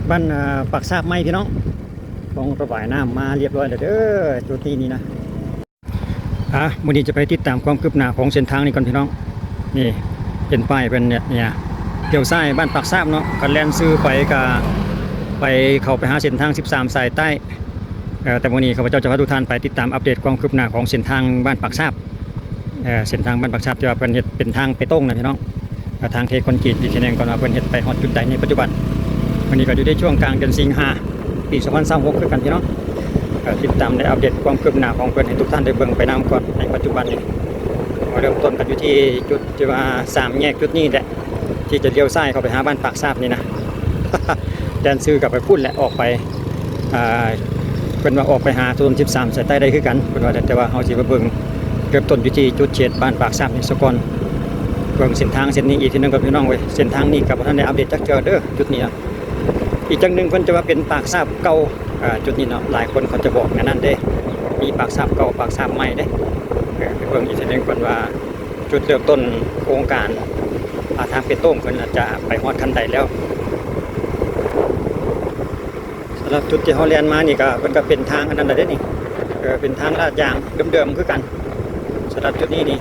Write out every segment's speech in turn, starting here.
ບ້ານ ເອີ່ ປາກຊາບໃໝ່ພີ່ນ້ອງ ຕ້ອງລະບາຍນ້ຳມາລຽບຮ້ອຍແລ້ວເດີ ຈຸດນີ້ນີ້ນະ. ອ່າ ມື້ນີ້ຈະໄປຕິດຕາມຄວາມຄືບໜ້າຂອງເສັ້ນທາງນີ້ກ່ອນພີ່ນ້ອງ. ນີ້ເປັນປ້າຍເພິ່ນເນຍ ລ້ຽວຊ້າຍບ້ານປາກຊາບເນາະ ຄັນແລ່ນຊື່ໄປກະໄປ ເຂົ້າໄປຫາເສັ້ນທາງສິບສາມສາຍໃຕ້. ເອີ ແຕ່ມື້ນີ້ຂ້າພະເຈົ້າຈະພາທຸກທ່ານໄປຕິດຕາມອັບເດດຄວາມຄືບໜ້າຂອງເສັ້ນທາງບ້ານປາກຊາບ. ເອີ ເສັ້ນທາງບ້ານປາກຊາບທີ່ວ່າເພິ່ນເຮັດເປັນທາງເປຕົງນະພີ່ນ້ອງ ເອີ ທາງເທຄອນກຣີດ ອີກເທື່ອໜຶ່ງກ່ອນວ່າເພິ່ນເຮັດໄປຮອດຈຸດໃດໃນປັດຈຸບັນ. ມື້ນີ້ກໍຢູ່ໃນຊ່ວງກາງເດືອນສິງຫາ ປີສອງພັນຊາວຫົກຄືກັນພີ່ນ້ອງ. ເອີ ຕິດຕາມ ແລະ ອັບເດດຄວາມຄືບໜ້າຂອງເພິ່ນໃຫ້ທຸກທ່ານໄດ້ເບິ່ງໄປນຳກ່ອນໃນປັດຈຸບັນນີ້. ມາເລີ່ມຕົ້ນກັນຢູ່ທີ່ຈຸດທີ່ວ່າສາມແຍກຈຸດນີ້ແຫຼະ ທີ່ຈະລ້ຽວຊ້າຍເຂົ້າໄປຫາບ້ານປາກຊາບນີ້ນະ. ແລ່ນຊື່ກັບໄປພຸ້ນແຫຼະ ອອກໄປ ອ່າ ເພິ່ນວ່າອອກໄປຫາຖະໜົນສິບສາມສາຍໃຕ້ໄດ້ຄືກັນ ເພິ່ນວ່າ ແຕ່ວ່າເຮົາຊິໄປເບິ່ງ ເລີ່ມຕົ້ນຢູ່ທີ່ຈຸດເຂດບ້ານປາກຊາບນີ້ສາກ່ອນ. ເບິ່ງເສັ້ນທາງເສັ້ນນີ້ອີກເທື່ອໜຶ່ງກ່ອນພີ່ນ້ອງເອີຍ ເສັ້ນທາງນີ້ກໍບໍ່ທັນໄດ້ອັບເດດຈັກເທື່ອເດີ ຈຸດນີ້ນະ. ອີກຢ່າງໜຶ່ງເພິ່ນຈະວ່າເປັນປາກຊາບເກົ່າ ອ່າ ຈຸດນີ້ເນາະ ຫຼາຍຄົນເຂົາຈະບອກແນວນັ້ນເດ້ ມີປາກຊາບເກົ່າ ປາກຊາບໃໝ່ເດ້. ເອີ ໄປເບິ່ງອີກເທື່ອໜຶ່ງກ່ອນວ່າ ຈຸດເລີ່ມຕົ້ນໂຄງການ ອ່າ ທາງເປຕົງເພິ່ນຈະໄປຮອດຂັ້ນໃດແລ້ວ. ສຳລັບຈຸດທີ່ເຮົາແລ່ນມານີ້ກໍ ເພິ່ນກໍເປັນທາງອັນນັ້ນແຫຼະເດ້ນີ້ ເອີ ເປັນທາງລາດຢາງເດີມໆຄືກັນ ສຳລັບຈຸດນີ້ນີ້.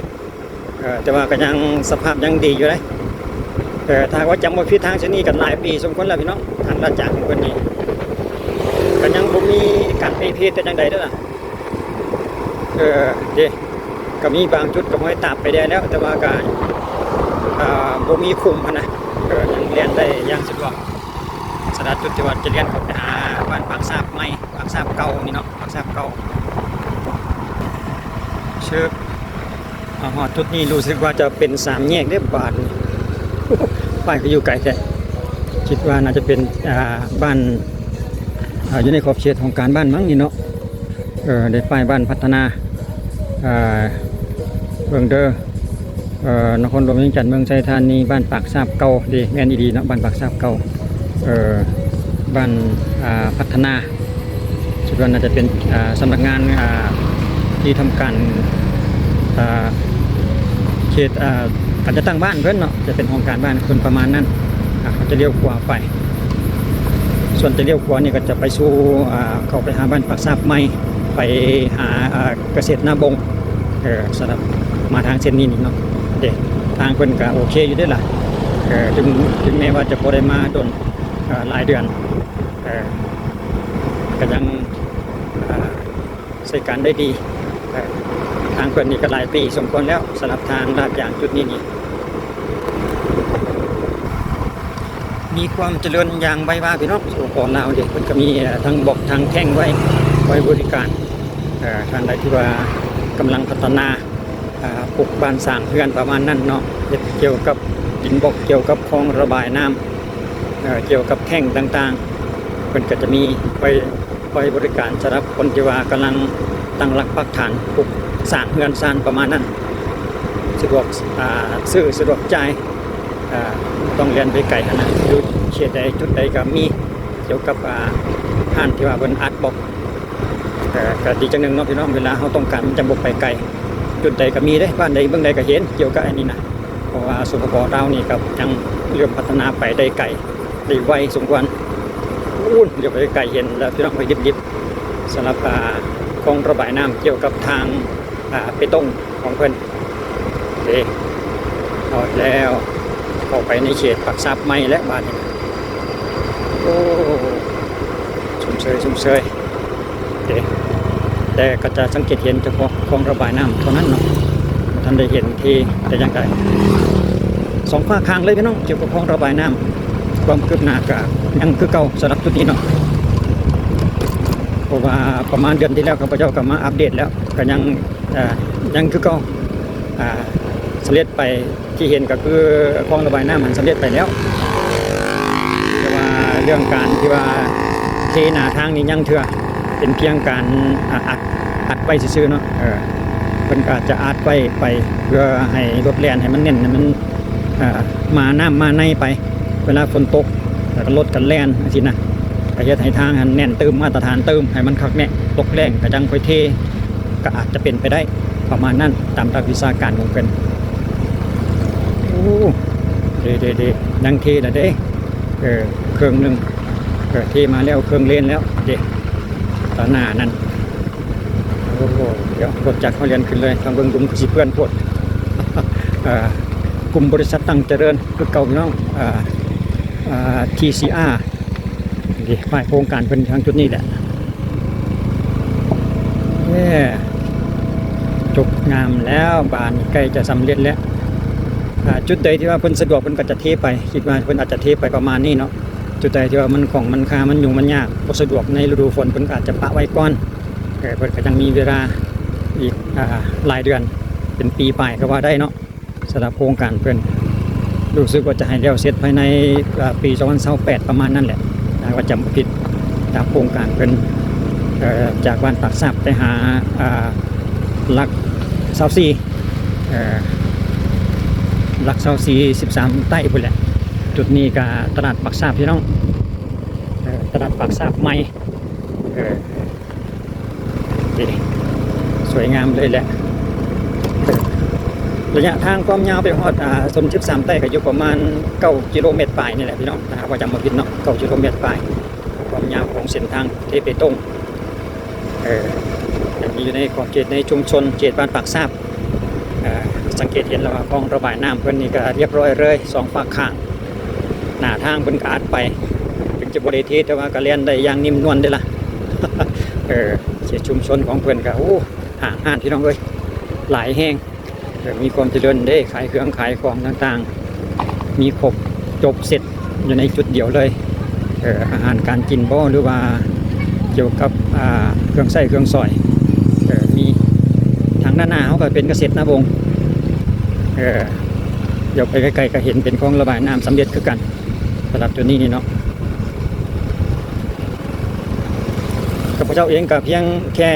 ເອີ ແຕ່ວ່າກໍຍັງສະພາບຍັງດີຢູ່ເດ້. ເອີ ຖ້າຫາກວ່າຈຳບໍ່ຜິດ ທາງເສັ້ນນີ້ກໍຫຼາຍປີສົມຄວນແລ້ວພີ່ນ້ອງ ທາງລາດຢາງຂອງເພິ່ນນີ້ ກໍຍັງບໍ່ມີການເພເພແຕ່ຢ່າງໃດເດີລະ. ເອີ ເດ້ ກໍມີບາງຈຸດກໍຮອຍຕາບໄປແດ່ແລ້ວ ແຕ່ວ່າກໍ ເອີ ບໍ່ມີຂຸມຫັ້ນນະ. ເອີ ຍັງແລ່ນໄດ້ຢ່າງສະດວກ ສຳລັບຈຸດທີ່ວ່າຈະລ້ຽວເຂົ້າໄປຫາບ້ານປາກຊາບໃໝ່ ປາກຊາບເກົ່ານີ້ເນາະ ປາກຊາບເກົ່າ. ຊຶບ ມາຮອດຈຸດນີ້ ຮູ້ສຶກວ່າຈະເປັນສາມແຍກເດ້ບາດນີ້. ປ້າຍກໍຢູ່ໄກແທ້ ຄິດວ່າໜ້າຈະເປັນ ອ່າ ບ້ານ ອ່າ ຢູ່ໃນຂອບເຂດຂອງການບ້ານມັ້ງນີ້ເນາະ. ເອີ ໄດ້ປ້າຍບ້ານພັດທະນາ ເອີ ເບິ່ງເດີ ເອີ ນະຄອນຫຼວງວຽງຈັນ ເມືອງໄຊທານີ ບ້ານປາກຊາບເກົ່າເດ້. ແມ່ນອີ່ຫຼີເນາະ ບ້ານປາກຊາບເກົ່າ ເອີ ບ້ານ ອ່າ ພັດທະນາ ຄິດວ່າໜ້າຈະເປັນ ອ່າ ສຳນັກງານ ອ່າ ທີ່ທຳການ ອ່າ ເຂດ ອ່າ ການຈັດຕັ້ງບ້ານເພິ່ນເນາະ ຈະເປັນຫ້ອງການບ້ານເພິ່ນປະມານນັ້ນ. ອ່າ ເຂົາຈະລ້ຽວຂວາໄປ ສ່ວນຈະລ້ຽວຂວານີ້ກໍຈະໄປສູ່ ອ່າ ເຂົ້າໄປຫາບ້ານປາກຊາບໃໝ່ ໄປຫາ ອ່າ ກະເສດນາບົງ. ເອີ ສຳລັບມາທາງເສັ້ນນີ້ນີ້ເນາະ ເດ້ ທາງເພິ່ນກໍໂອເຄຢູ່ເດ້ລະ. ເອີ ເຖິງ ເຖິງແມ້ວ່າຈະບໍ່ໄດ້ມາດົນ ເອີ ຫຼາຍເດືອນ ເອີ ກໍຍັງ ເອີ ໃຊ້ການໄດ້ດີ. ເອີ ທາງເພິ່ນນີ້ກໍຫຼາຍປີສົມຄວນແລ້ວ ສຳລັບທາງລາດຢາງຈຸດນີ້ນີ້ ມີຄວາມຈະເລີນຢ່າງໄວວາພີ່ນ້ອງ. ສປປ ລາວເດ້ ເພິ່ນກໍມີ ເອີ ທັງບລັອກທັງແທ່ງໄວ້ ໄວ້ບໍລິການ ເອີ ທ່ານໃດທີ່ວ່າກຳລັງພັດທະນາ ອ່າ ປຸກບ້ານສ້າງເຮືອນປະມານນັ້ນເນາະ ເຮັດກ່ຽວກັບດິນບລັອກ ກ່ຽວກັບຄອງລະບາຍນ້ຳ ເອີ ກ່ຽວກັບແທ່ງຕ່າງໆ ເພິ່ນກໍຈະມີໄວ້ ໄວ້ບໍລິການສຳລັບຄົນທີ່ວ່າກຳລັງຕັ້ງຫຼັກປັກຖານ ປຸກສ້າງເຮືອນຊານປະມານນັ້ນ ສະດວກ ອ່າ ຊື້ສະດວກຈ່າຍ ອ່າ ບໍ່ຕ້ອງແລ່ນໄປໄກຫັ້ນນະ. ຢູ່ເຂດໃດຈຸດໃດກໍມີກ່ຽວກັບ ອ່າ ຮ້ານທີ່ວ່າເພິ່ນອັດບລັອກ ເອີ ກໍດີຈັ່ງໜຶ່ງເນາະພີ່ນ້ອງ ເວລາເຮົາຕ້ອງການມັນຈັ່ງບໍ່ໄປໄກ. ຈຸດໃດກໍມີເດ້ ບ້ານໃດເມືອງໃດກໍເຫັນກ່ຽວກັບອັນນີ້ນະ ເພາະວ່າ ສປປ ລາວນີ້ກໍຍັງເລີ່ມພັດທະນາໄປໄດ້ໄກ ໄດ້ໄວສົມຄວນ. ອູ້ນ ດຽວໄປໄກເຫັນແລ້ວພີ່ນ້ອງ ໄປດິບໆ ສຳລັບ ອ່າ ຄອງລະບາຍນ້ຳກ່ຽວກັບທາງ ອ່າ ເປຕົງຂອງເພິ່ນ. ເດ້ ຮອດແລ້ວ ເຂົ້າໄປໃນເຂດປາກຊາບໃໝ່ແລ້ວບາດນີ້. ໂອ້ ຊົມເຊີຍ ຊົມເຊີຍເດ້ ແຕ່ກໍຈະສັງເກດເຫັນສະເພາະຄອງລະບາຍນ້ຳເທົ່ານັ້ນເນາະ ບໍ່ທັນໄດ້ເຫັນທີ່ແຕ່ຢ່າງໃດ. ສອງຟາກຂ້າງເລີຍພີ່ນ້ອງ ກ່ຽວກັບຄອງລະບາຍນ້ຳ ຄວາມຄືບໜ້າກໍຍັງຄືເກົ່າສຳລັບຈຸດນີ້ເນາະ ເພາະວ່າປະມານເດືອນທີ່ແລ້ວ ຂ້າພະເຈົ້າກໍມາອັບເດດແລ້ວ ກໍຍັງ ເອີ ຍັງຄືເກົ່າ ອ່າ ສຳເລັດໄປ ທີ່ເຫັນກໍຄືຄອງລະບາຍນ້ຳຫັ້ນສຳເລັດໄປແລ້ວ ແຕ່ວ່າເລື່ອງການທີ່ວ່າເທໜ້າທາງນີ້ຍັງເທື່ອ ເປັນພຽງການ ອາ ອັດ ອັດໄວ້ຊື່ໆເນາະ. ເອີ ເພິ່ນກໍອາດຈະອັດໄວ້ໄປ ເພື່ອໃຫ້ລົດແລ່ນໃຫ້ມັນແໜ້ນ ໃຫ້ມັນ ເອີ ມານ້ຳມາໃນໄປ ເວລາຝົນຕົກ ແລ້ວກໍລົດກໍແລ່ນຈັ່ງຊີ້ນະ ກໍເຮັດໃຫ້ທາງຫັ້ນແໜ້ນຕື່ມ ມາດຕະຖານຕື່ມ ໃຫ້ມັນຄັກແນ່ ຕົກແລ້ງກໍຈັ່ງຄ່ອຍເທ ກໍອາດຈະເປັນໄປໄດ້ປະມານນັ້ນ ຕາມຫຼັກວິຊາການຂອງເພິ່ນ. ໂອ້ ເດ້ໆໆ ຍັງເທລະເດ້ ເອີ ເຄິ່ງໜຶ່ງ ເອີ ເທມາແລ້ວເຄິ່ງເລນແລ້ວເດ້ ຕາໜ້ານັ້ນ. ໂອ້ໂຫ ດຽວລົດຈັກເຮົາແລ່ນຂຶ້ນເລີຍ. ທາງເບິ່ງດຸມຄືຊິເປື້ອນໂພດ. ເອີ ກຸ່ມບໍລິສັດຕັ້ງຈະເລີນຄືເກົ່າພີ່ນ້ອງ. ເອີ ເອີ ທີຊີອາ ເດ້ ຝ່າຍໂຄງການເພິ່ນທາງຈຸດນີ້ແຫຼະ. ເອີ ຈົບງາມແລ້ວ ບາດນີ້ໃກ້ຈະສຳເລັດແລ້ວ. ອ່າ ຈຸດໃດທີ່ວ່າເພິ່ນສະດວກ ເພິ່ນກໍຈະເທໄປ. ຄິດວ່າເພິ່ນອາດຈະເທໄປປະມານນີ້ເນາະ. ຈຸດໃດທີ່ວ່າມັນຂ້ອງມັນຄາ ມັນຫຍຸ້ງມັນຍາກ ບໍ່ສະດວກໃນລະດູຝົນ ເພິ່ນກໍອາດຈະປະໄວ້ກ່ອນ. ເອີ ເພິ່ນກໍຍັງມີເວລາອີກ ອ່າ ຫຼາຍເດືອນ ເປັນປີປາຍກໍວ່າໄດ້ເນາະ. ສຳລັບໂຄງການເພິ່ນ ຮູ້ສຶກວ່າຈະໃຫ້ແລ້ວເສັດພາຍໃນ ເອີ ປີສອງພັນຊາວແປດ ປະມານນັ້ນແຫຼະ ຖ້າວ່າຈຳບໍ່ຜິດ ຕາມໂຄງການເພິ່ນ. ເອີ ຈາກບ້ານປາກຊາບໄປຫາ ອ່າ ຫຼັກຊາວສີ່ ເອີ ຫຼັກຊາວສີ່ ສິບສາມໃຕ້ພຸ້ນແຫຼະ. ຈຸດນີ້ກະຕະຫຼາດປາກຊາບພີ່ນ້ອງ. ເອີ ຕະຫຼາດປາກຊາບໃໝ່. ເອີ ນີ້ ສວຍງາມເລີຍແຫຼະ. ເອີ ໄລຍະທາງຄວາມຍາວໄປຮອດ ອ່າ ໂຊນສິບສາມໃຕ້ກໍຢູ່ປະມານເກົ້າກິໂລແມັດປາຍນີ້ແຫຼະພີ່ນ້ອງ ຖ້າຫາກວ່າຈຳບໍ່ຜິດເນາະ ເກົ້າກິໂລແມັດປາຍ ຄວາມຍາວຂອງເສັ້ນທາງເທເປຕົງ. ເອີ ຍັງມີຢູ່ໃນຂອບເຂດໃນຊຸມຊົນເຂດບ້ານປາກຊາບ. ເອີ ສັງເກດເຫັນແລ້ວວ່າຄອງລະບາຍນ້ຳເພິ່ນນີ້ກໍລຽບຮ້ອຍເລີຍ ສອງຟາກຂ້າງ. ໜ້າທາງເພິ່ນກໍອັດໄປ ເຖິງຈະບໍ່ໄດ້ເທ ແຕ່ວ່າກໍແລ່ນໄດ້ຢ່າງນິ້ມນວນເດ້ລະ. ເອີ ເຂດຊຸມຊົນຂອງເພິ່ນກໍ ໂອ້ ຫ້າງຮ້ານພີ່ນ້ອງເອີຍ ຫຼາຍແຮງ. ເອີ ມີຄວາມຈະເລີນເດ້ ຂາຍເຄື່ອງຂາຍຂອງຕ່າງໆ ມີຄົບຈົບເສັດຢູ່ໃນຈຸດດຽວເລີຍ. ເອີ ອາຫານການກິນບໍ ຫຼືວ່າກ່ຽວກັບ ອ່າ ເຄື່ອງໃຊ້ເຄື່ອງສອຍ ເອີ ມີ. ທາງດ້ານໜ້າເຮົາກໍເປັນກະເສດນາວົງ. ເອີ ດຽວໄປໃກ້ໆກໍເຫັນເປັນຄອງລະບາຍນ້ຳສຳເລັດຄືກັນ ສຳລັບຈຸດນີ້ນີ້ເນາະ. ຂ້າພະເຈົ້າເອງກໍພຽງແຄ່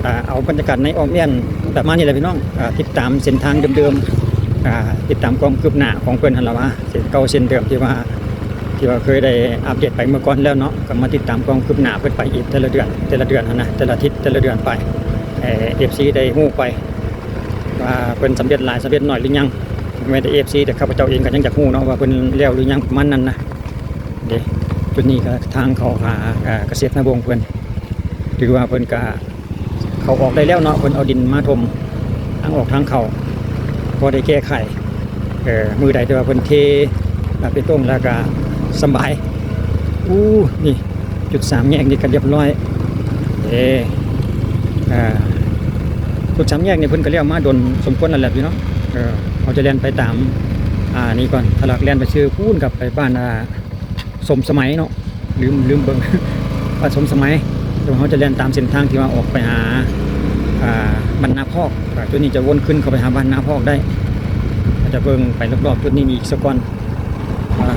ອ່າ ເອົາບັນຍາກາດໃນອ້ອມແມ່ນປະມານນີ້ແຫຼະພີ່ນ້ອງ. ອ່າ ຕິດຕາມເສັ້ນທາງເດີມໆ ອ່າ ຕິດຕາມຄວາມຄືບໜ້າຂອງເພິ່ນຫັ້ນລະວ່າ ເສັ້ນເກົ່າເສັ້ນເດີມທີ່ວ່າ ທີ່ວ່າເຄີຍໄດ້ອັບເດດໄປເມື່ອກ່ອນແລ້ວເນາະ ກໍມາຕິດຕາມຄວາມຄືບໜ້າເພິ່ນໄປອີກແຕ່ລະເດືອນ ແຕ່ລະເດືອນຫັ້ນນະ ແຕ່ລະທິດແຕ່ລະເດືອນໄປ. ເອີ ເອັຟຊີໄດ້ຮູ້ໄປວ່າເພິ່ນສຳເລັດຫຼາຍສຳເລັດໜ້ອຍຫຼືຍັງ. ແມ່ນແຕ່ເອັຟຊີ ແຕ່ຂ້າພະເຈົ້າເອງກໍຍັງຢາກຮູ້ເນາະວ່າເພິ່ນແລ້ວຫຼືຍັງ ປະມານນັ້ນນະ. ເດ້ ຈຸດນີ້ກໍທາງເຂົ້າຫາ ເອີ ກະເສດນາວົງເພິ່ນ ຖືວ່າເພິ່ນກະເຂົ້າອອກໄດ້ແລ້ວເນາະ ເພິ່ນເອົາດິນມາຖົມທາງອອກທາງເຂົ້າ ພໍໄດ້ແກ້ໄຂ. ເອີ ມື້ໃດທີ່ວ່າເພິ່ນເທເປຕົງແລ້ວກະສຳບາຍ. ອູ້ ນີ້ ຈຸດສາມແຍກນີ້ກໍລຽບຮ້ອຍເດ້. ເອີ ຈຸດສາມແຍກນີ້ເພິ່ນກໍແລ້ວມາດົນສົມຄວນແລ້ວແຫຼະພີ່ນ້ອງ. ເອີ ເຮົາຈະແລ່ນໄປຕາມ ອ່າ ນີ້ກ່ອນ ທະລັກແລ່ນໄປຊື່ພຸ້ນ ກັບໄປບ້ານ ອ່າ ສົມສະໄໝເນາະ ລືມ ລືມເບິ່ງ ບ້ານສົມສະໄໝ. ແຕ່ວ່າເຮົາຈະແລ່ນຕາມເສັ້ນທາງທີ່ວ່າອອກໄປຫາ ອ່າ ບ້ານນາພອກ. ອ່າ ຈຸດນີ້ຈະວົນຄືນເຂົ້າໄປຫາບ້ານນາພອກໄດ້. ເຮົາຈະເບິ່ງໄປລອບໆຈຸດນີ້ອີກສາກ່ອນ ວ່າ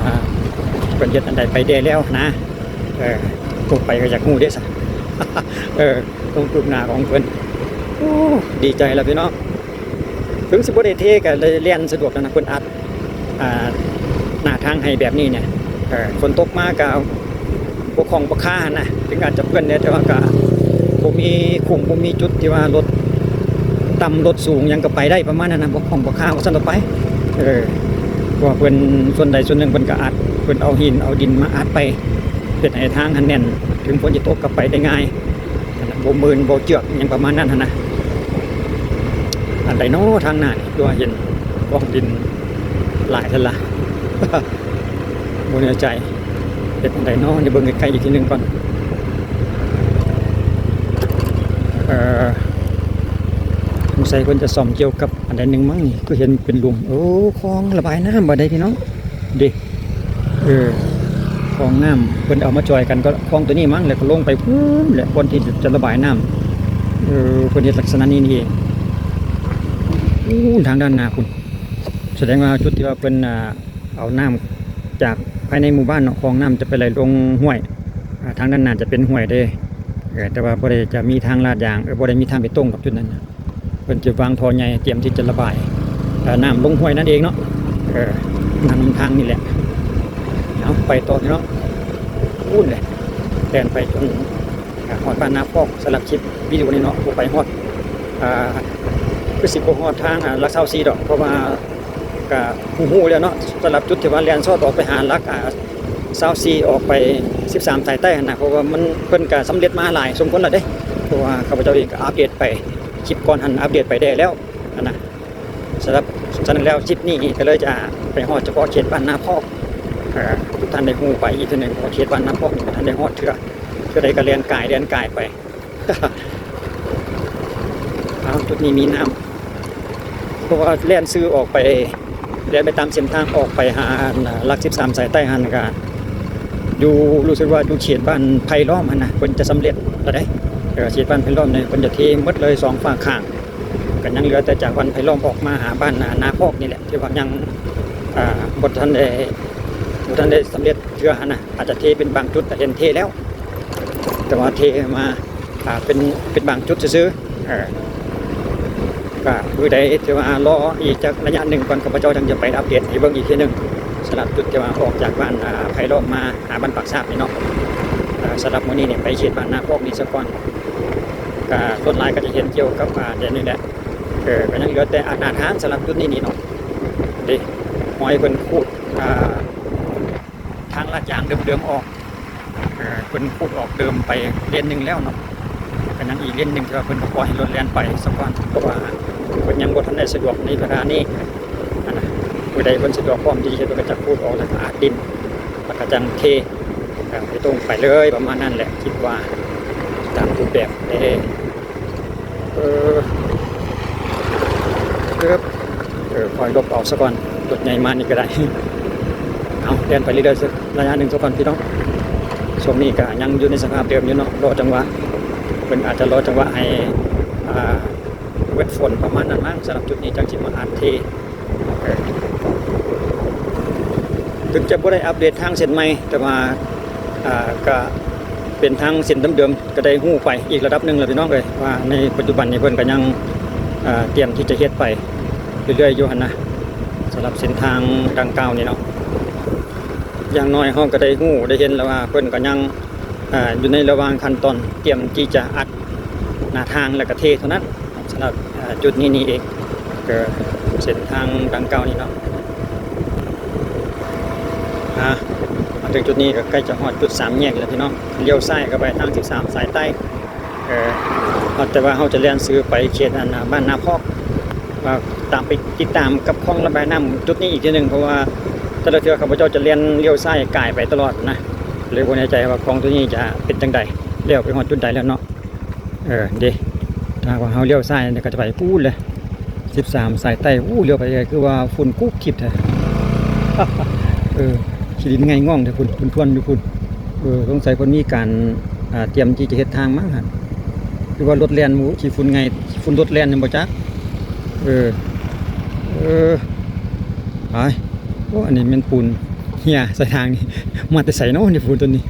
ເພິ່ນເຮັດອັນໃດໄປແດ່ແລ້ວນະ. ເອີ ຕົກໄປກໍຢາກຮູ້ເດ້ຊະ ເອີ ຄວາມຄືບໜ້າຂອງເພິ່ນ. ໂອ້ ດີໃຈລະພີ່ນ້ອງ ເຖິງຊິບໍ່ໄດ້ເທກໍໄດ້ແລ່ນສະດວກແລ້ວນະ ເພິ່ນອັດ ອ່າ ໜ້າທາງໃຫ້ແບບນີ້ນະ. ເອີ ຝົນຕົກມາກໍບໍ່ຂ້ອງບໍ່ຄາຫັ້ນນະ ເຖິງອາດຈະເປື້ອນແດ່ ແຕ່ວ່າກໍບໍ່ມີຂຸມ ບໍ່ມີຈຸດທີ່ວ່າລົດຕ່ຳລົດສູງຫຍັງກໍໄປໄດ້ປະມານນັ້ນນະ ບໍ່ຂ້ອງບໍ່ຄາວ່າຊັ້ນເຖາະໄປ. ເອີ ເພາະວ່າເພິ່ນ ສ່ວນໃດສ່ວນໜຶ່ງເພິ່ນກໍອັດ ເພິ່ນເອົາຫີນເອົາດິນມາອັດໄປ ເຮັດໃຫ້ທາງຫັ້ນແໜ້ນ ເຖິງຝົນຊິຕົກກໍໄປໄດ້ງ່າຍ ບໍ່ມື່ນບໍ່ເຈື່ອກຫຍັງປະມານນັ້ນຫັ້ນນະ. ອັນໃດເນາະທາງໜ້ານີ້ ຄືວ່າເຫັນກອງດິນຫຼາຍແທ້ລະ ບໍ່ແນ່ໃຈ ເປັນອັນໃດເນາະ ດຽວເບິ່ງໃກ້ໆອີກທີໜຶ່ງກ່ອນ. ເອີ ສົງໄສເພິ່ນຈະສ້ອມກ່ຽວກັບອັນໃດໜຶ່ງມັ້ງນີ້ ຄືເຫັນເປັນຫຼຸມ. ໂອ້ ຄອງລະບາຍນ້ຳບາດໃດພີ່ນ້ອງ ເດ້. ເອີ ຄອງນ້ຳເພິ່ນເອົາມາຈ່ອຍກັນກັບຄອງໂຕນີ້ມັ້ງ ແລ້ວກໍລົງໄປພຸ້ນແຫຼະ ບ່ອນທີ່ຈະລະບາຍນ້ຳ. ເອີ ເພິ່ນເຮັດລັກສະນະນີ້ນີ້ເອງ. ໂອ້ ທາງດ້ານໜ້າພຸ້ນ ສະແດງວ່າຈຸດທີ່ວ່າເພິ່ນ ອ່າ ເອົານ້ຳຈາກພາຍໃນໝູ່ບ້ານເນາະ ຄອງນ້ຳຈະໄປໄຫຼລົງຫ້ວຍ. ອ່າ ທາງດ້ານໜ້າຈະເປັນຫ້ວຍເດ້ ເອີ ແຕ່ວ່າບໍ່ໄດ້ຈະມີທາງລາດຢາງ ເອີ ບໍ່ໄດ້ມີທາງເບຕົງດອກຈຸດນັ້ນນະ. ເພິ່ນຈະວາງທໍ່ໃຫຍ່ຕຽມທີ່ຈະລະບາຍ ເອີ ນ້ຳລົງຫ້ວຍນັ້ນເອງເນາະ. ເອີ ນ້ຳທາງນີ້ແຫຼະ. ເອົາ ໄປຕໍ່ພີ່ນ້ອງ ພຸ້ນແຫຼະ ແລ່ນໄປຈົນ ອ່າ ຮອດບ້ານນາພອກ. ສຳລັບຄລິບວິດີໂອນີ້ເນາະ ບໍ່ໄປຮອດ ອ່າ ຄືຊິບໍ່ຮອດທາງ ອ່າ ຫຼັກຊາວສີ່ດອກ ເພາະວ່າກະຮູ້ໆແລ້ວເນາະ ສຳລັບຈຸດທີ່ວ່າແລ່ນຊອດອອກໄປຫາຫຼັກ ອ່າ ຊາວສີ່ອອກໄປສິບສາມສາຍໃຕ້ຫັ້ນນະ ເພາະວ່າມັນ ເພິ່ນກະສຳເລັດມາຫຼາຍສົມຄວນແລ້ວເດ້ ເພາະວ່າຂ້າພະເຈົ້າເອງກະອັບເດດໄປ ຄລິບກ່ອນຫັ້ນອັບເດດໄປແດ່ແລ້ວຫັ້ນນະ. ສຳລັບ ສະນັ້ນແລ້ວ ຄລິບນີ້ກະເລີຍຈະໄປຮອດສະເພາະເຂດບ້ານນາພອກ ເອີ ທຸກທ່ານໄດ້ຮູ້ໄປອີກເທື່ອໜຶ່ງ ເພາະວ່າເຂດບ້ານນາພອກນີ້ບໍ່ທັນໄດ້ຮອດເທື່ອ ເທື່ອໃດກະແລ່ນກາຍ ແລ່ນກາຍໄປ ອ້າວ ຈຸດນີ້ມີນ້ຳ ເພາະວ່າແລ່ນຊື່ອອກໄປ ແລ່ນໄປຕາມເສັ້ນທາງອອກໄປຫາ ອັນ ຫຼັກສິບສາມສາຍໃຕ້ຫັ້ນກະ ຢູ່ ຮູ້ສຶກວ່າຢູ່ເຂດບ້ານໄຜ່ລ້ອມຫັ້ນນະ ເພິ່ນຈະສຳເລັດແລ້ວເດ້ ເອີ ເຂດບ້ານໄຜ່ລ້ອມນີ້ເພິ່ນຈະເທໝົດເລີຍສອງຟາກຂ້າງ ກະຍັງເຫຼືອແຕ່ຈາກບ້ານໄຜ່ລ້ອມອອກມາຫາບ້ານນາພອກນີ້ແຫຼະ ທີ່ວ່າຍັງ ອ່າ ບໍ່ທັນໄດ້ ບໍ່ທັນໄດ້ສຳເລັດເທື່ອຫັ້ນນະ ອາດຈະເທເປັນບາງຈຸດ ກະເຫັນເທແລ້ວ ແຕ່ວ່າເທມາ ອ່າ ເປັນ ເປັນບາງຈຸດຊື່ໆ ເອີ ກະມື້ໃດທີ່ວ່າລໍອີກຈັກໄລຍະໜຶ່ງກ່ອນ ຂ້າພະເຈົ້າຈັ່ງຈະໄປອັບເດດໃຫ້ເບິ່ງອີກເທື່ອໜຶ່ງ ສຳລັບຈຸດທີ່ວ່າອອກຈາກບ້ານ ອ່າ ໄຜ່ລ້ອມມາຫາບ້ານປາກຊາບນີ້ເນາະ. ອ່າ ສຳລັບມື້ນີ້ນີ້ໄປເຂດບ້ານນາພອກນີ້ສາກ່ອນ ກະສ່ວນຫຼາຍກະຈະເຫັນກ່ຽວກັບ ອ່າ ແດນນີ້ແຫຼະ ເອີ ກະຍັງເຫຼືອແຕ່ອັດໜ້າທາງສຳລັບຈຸດນີ້ນີ້ເນາະ ເດ້ ຮອຍເພິ່ນຂູດ ອ່າ ທາງລາດຢາງເດີມໆອອກ ເອີ ເພິ່ນຂູດອອກເດີມໄປເລນໜຶ່ງແລ້ວເນາະ ກະຍັງອີກເລນໜຶ່ງທີ່ວ່າເພິ່ນກະປ່ອຍໃຫ້ລົດແລ່ນໄປສາກ່ອນ ເພາະວ່າເພິ່ນຍັງບໍ່ທັນໄດ້ສະດວກໃນເວລານີ້ຫັ້ນນະ. ມື້ໃດເພິ່ນສະດວກພ້ອມທີ່ຈະເຮັດ ເພິ່ນກະຈະຂູດອອກແລ້ວກະອັດດິນ ແລ້ວກະຈັ່ງເທ ເອີ ເບຕົງໄປເລີຍ ປະມານນັ້ນແຫຼະ ຄິດວ່າຕາມຮູບແບບເດ້. ເອີ ເອີບ ເອີ ຄ່ອຍຫຼົບອອກສາກ່ອນ ລົດໃຫຍ່ມານີ້ກະໄດ້ ເອົາ ແລ່ນໄປເລື້ອຍໆ ໄລຍະໜຶ່ງສາກ່ອນພີ່ນ້ອງ. ຊ່ວງນີ້ກະຍັງຢູ່ໃນສະພາບເດີມຢູ່ເນາະ ລໍຈັງຫວະ ເພິ່ນອາດຈະລໍຈັງຫວະໃຫ້ ອ່າ ເບິດຝົນປະມານນັ້ນມັ້ງ ສຳລັບຈຸດນີ້ຈັ່ງຊິມາອັດເທ. ເອີ ເຖິງຈະບໍ່ໄດ້ອັບເດດທາງເສັ້ນໃໝ່ ແຕ່ວ່າ ອ່າ ກະເປັນທາງເສັ້ນເດີມໆ ກະໄດ້ຮູ້ໄປອີກລະດັບໜຶ່ງແລ້ວພີ່ນ້ອງເອີຍ ວ່າໃນປັດຈຸບັນນີ້ເພິ່ນກະຍັງ ເອີ ຕຽມທີ່ຈະເຮັດໄປເລື້ອຍໆຢູ່ຫັ້ນນະ ສຳລັບເສັ້ນທາງດັ່ງກ່າວນີ້ເນາະ. ຢ່າງໜ້ອຍເຮົາກະໄດ້ຮູ້ໄດ້ເຫັນແລ້ວວ່າເພິ່ນກະຍັງ ອ່າ ຢູ່ໃນລະຫວ່າງຂັ້ນຕອນຕຽມທີ່ຈະອັດໜ້າທາງ ແລ້ວກະເທເທົ່ານັ້ນ ສຳລັບ ອ່າ ຈຸດນີ້ນີ້ເອງ ກະເສັ້ນທາງດັ່ງກ່າວນີ້ເນາະ. ອ່າ ມາເຖິງຈຸດນີ້ກະໃກ້ຈະຮອດຈຸດສາມແຍກແລ້ວພີ່ນ້ອງ ລ້ຽວຊ້າຍເຂົ້າໄປທາງສິບສາມສາຍໃຕ້ ເອີ ແຕ່ວ່າເຮົາຈະແລ່ນຊື່ໄປເຂດ ອັນ ບ້ານນາພອກ ວ່າຕາມໄປຕິດຕາມກັບຄອງລະບາຍນ້ຳຈຸດນີ້ອີກເທື່ອໜຶ່ງ ເພາະວ່າແຕ່ລະເທື່ອຂ້າພະເຈົ້າຈະແລ່ນລ້ຽວຊ້າຍກາຍໄປຕະຫຼອດນະ ເລີຍບໍ່ແນ່ໃຈວ່າຄອງໂຕນີ້ຈະເປັນຈັ່ງໃດ ແລ້ວໄປຮອດຈຸດໃດແລ້ວເນາະ. ເອີ ເດ້ ຖ້າຫາກວ່າເຮົາລ້ຽວຊ້າຍນີ້ກະຈະໄປພຸ້ນແຫຼະ ສິບສາມສາຍໃຕ້. ໂອ້ ລ້ຽວໄປຄືວ່າຝຸ່ນກຸບກິບແທ້ ເອີ ຂີ້ດິນໄງ່ງ່ອງແທ້ພຸ້ນ ຝຸ່ນທ້ວນຢູ່ພຸ້ນ. ເອີ ສົງໄສເພິ່ນມີການ ອ່າ ຕຽມທີ່ຈະເຮັດທາງມັ້ງຫັ້ນ ຫຼືວ່າລົດແລ່ນ ຂີ້ຝຸ່ນໄງ່ ຂີ້ຝຸ່ນລົດແລ່ນແມ່ນບໍ່ຈັກ. ເອີ ເອີ ຕາຍ ໂອ້ ອັນນີ້ແມ່ນປູນເຮ່ຍໃສ່ທາງນີ້ ມາແຕ່ໃສເນາະນີ້ ປູນໂຕນີ້.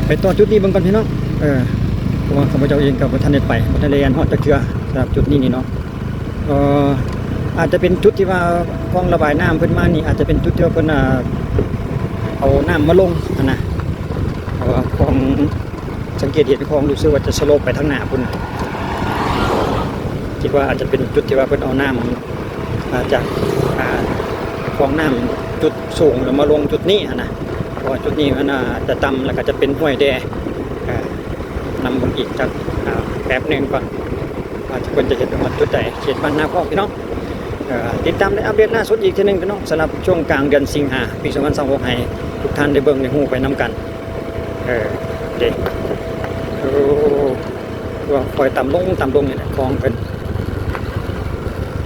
ໄປຕໍ່ຈຸດນີ້ເບິ່ງກ່ອນພີ່ນ້ອງ ເອີ ເພາະວ່າຂ້າພະເຈົ້າເອງກະບໍ່ທັນໄດ້ໄປ ບໍ່ທັນໄດ້ແລ່ນຮອດຈັກເທື່ອ ສຳລັບຈຸດນີ້ນີ້ເນາະ. ເອີ ອາດຈະເປັນຈຸດທີ່ວ່າຄອງລະບາຍນ້ຳເພິ່ນມານີ້ ອາດຈະເປັນຈຸດທີ່ວ່າເພິ່ນ ອ່າ ເອົານ້ຳມາລົງຫັ້ນນະ ເພາະວ່າຄອງ ສັງເກດເຫັນຄອງ ຮູ້ສຶກວ່າຈະສະໂລບໄປທາງໜ້າພຸ້ນ ຄິດວ່າອາດຈະເປັນຈຸດທີ່ວ່າເພິ່ນເອົານ້ຳ ອ່າ ຈາກ ອ່າ ຄອງນ້ຳຈຸດສູງ ແລ້ວມາລົງຈຸດນີ້ຫັ້ນນະ ເພາະວ່າຈຸດນີ້ມັນ ອ່າ ຈະຕ່ຳ ແລ້ວກະຈະເປັນຫ້ວຍແດ່ ເອີ ນຳເບິ່ງອີກຈັກ ອ່າ ແປັບໜຶ່ງກ່ອນ ວ່າເພິ່ນຈະເຮັດໄປຮອດຈຸດໃດ ເຂດບ້ານນາພອກພີ່ນ້ອງ. ເອີ ຕິດຕາມໄດ້ອັບເດດລ່າສຸດອີກເທື່ອໜຶ່ງພີ່ນ້ອງ ສຳລັບຊ່ວງກາງເດືອນສິງຫາ ປີສອງພັນຊາວຫົກ ໃຫ້ທຸກທ່ານໄດ້ເບິ່ງໄດ້ຮູ້ໄປນຳກັນ. ເອີ ເດ້ ໂອ້ ຄືວ່າຄ່ອຍຕ່ຳລົງ ຕ່ຳລົງນີ້ແຫຼະ ຄອງເພິ່ນ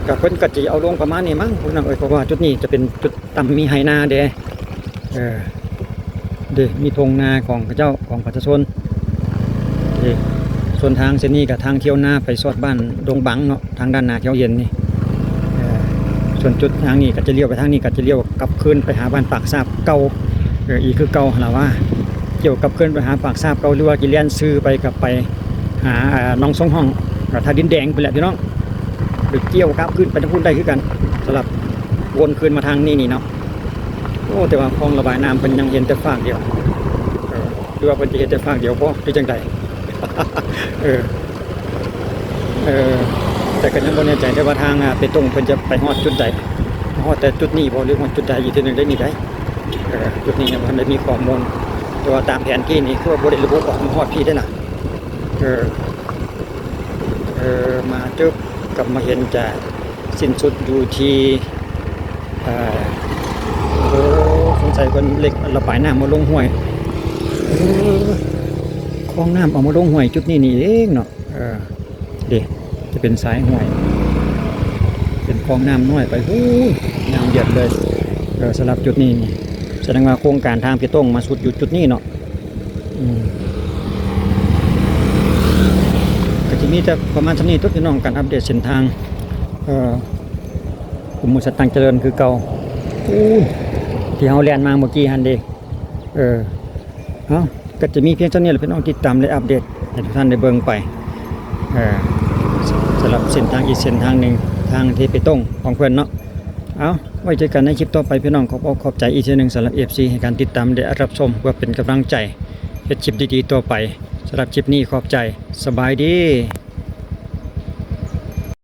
ກະເພິ່ນກະຊິເອົາລົງປະມານນີ້ມັ້ງ ພີ່ນ້ອງເອີຍ ເພາະວ່າຈຸດນີ້ຈະເປັນຈຸດຕ່ຳ ມີໄຮ່ນາແດ່ ເອີ ເດ້ ມີທົ່ງນາຂອງເຂົາເຈົ້າ ຂອງປະຊາຊົນ ເດ້. ສ່ວນທາງເສັ້ນນີ້ກະທາງທ່ຽວນາໄປຊອດບ້ານດົງບັງເນາະ ທາງດ້ານໜ້າທີ່ເຮົາເຫັນນີ້ ເອີ ສ່ວນຈຸດທາງນີ້ກະຈະລ້ຽວໄປທາງນີ້ ກະຈະລ້ຽວກັບຄືນໄປຫາບ້ານປາກຊາບເກົ່າ ເອີ ອີກຄືເກົ່າຫັ້ນລະວ່າ ລ້ຽວກັບຄືນໄປຫາປາກຊາບເກົ່າ ຫຼືວ່າຊິແລ່ນຊື່ໄປ ກັບໄປຫາ ເອີ ໜອງສົງຫ້ອງ ກະທ່າດິນແດງພຸ້ນແຫຼະພີ່ນ້ອງ ຫຼືລ້ຽວກັບຄືນໄປທາງພຸ້ນໄດ້ຄືກັນ ສຳລັບວົນຄືນມາທາງນີ້ນີ້ເນາະ. ໂອ້ ແຕ່ວ່າຄອງລະບາຍນ້ຳເພິ່ນຍັງເຫັນແຕ່ຟາກດຽວ ເອີ ຫຼືວ່າເພິ່ນຈະເຮັດແຕ່ຟາກດຽວບໍ່ ຫຼືຈັ່ງໃດ ເອີ ເອີ ແຕ່ກະຍັງບໍ່ແນ່ໃຈເດ້ວ່າທາງ ອ່າ ເບຕົງເພິ່ນຈະໄປຮອດຈຸດໃດ ຮອດແຕ່ຈຸດນີ້ບໍ່ ຫຼືຮອດຈຸດໃດອີກເທື່ອໜຶ່ງໄດ໋ນີ້ໄດ໋. ເອີ ຈຸດນີ້ຍັງບໍ່ທັນໄດ້ມີຂໍ້ມູນ ແຕ່ວ່າຕາມແຜນທີ່ນີ້ຄືວ່າບໍ່ໄດ້ລະບຸອອກມາຮອດພີ້ເດ້ນະ. ເອີ ເອີ ມາຈຶບ ກັບມາເຫັນຈະສິ້ນສຸດຢູ່ທີ່ ເອີ ໂອ້ ສົງໄສເພິ່ນເຫຼັກລະບາຍນ້ຳມາລົງຫ້ວຍ ເອີ ຄອງນ້ຳເອົາມາລົງຫ້ວຍຈຸດນີ້ນີ້ເອງເນາະ. ເອີ ເດ້ ຈະເປັນສາຍຫ້ວຍ ເປັນຄອງນ້ຳນ້ອຍໄປ ໂອ້ຍ ຍາວຢຽດເລີຍ. ເອີ ສຳລັບຈຸດນີ້ນີ້ ສະແດງວ່າໂຄງການທາງເບຕົງມາສຸດຢູ່ຈຸດນີ້ເນາະ. ອືມ ກໍຈະມີແຕ່ປະມານສ່ຳນີ້ຕົວະ ພີ່ນ້ອງ ການອັບເດດເສັ້ນທາງ ເອີ ກຸ່ມບໍລິສັດຕັງຈະເລີນຄືເກົ່າ. ໂອ້ຍ ທີ່ເຮົາແລ່ນມາເມື່ອກີ້ຫັ້ນເດ້. ເອີ ເອົ້າ ກໍຈະມີພຽງສ່ຳນີ້ແຫຼະ ພີ່ນ້ອງ ຕິດຕາມ ແລະ ອັບເດດໃຫ້ທຸກທ່ານໄດ້ເບິ່ງໄປ ເອີ ສຳລັບເສັ້ນທາງອີກເສັ້ນທາງໜຶ່ງ ທາງທີ່ເບຕົງຂອງເພິ່ນເນາະ. ເອົ້າ ໄວ້ເຈີກັນໃນຄລິບຕໍ່ໄປ ພີ່ນ້ອງ. ຂອບອົກຂອບໃຈອີກເທື່ອໜຶ່ງສຳລັບເອັຟຊີ ໃຫ້ການຕິດຕາມ ແລະ ຮັບຊົມ ເພື່ອເປັນກຳລັງໃຈເຮັດຄລິບດີໆຕໍ່ໄປ. ສຳລັບຄລິບນີ້ ຂອບໃຈ. ສະບາຍດີ.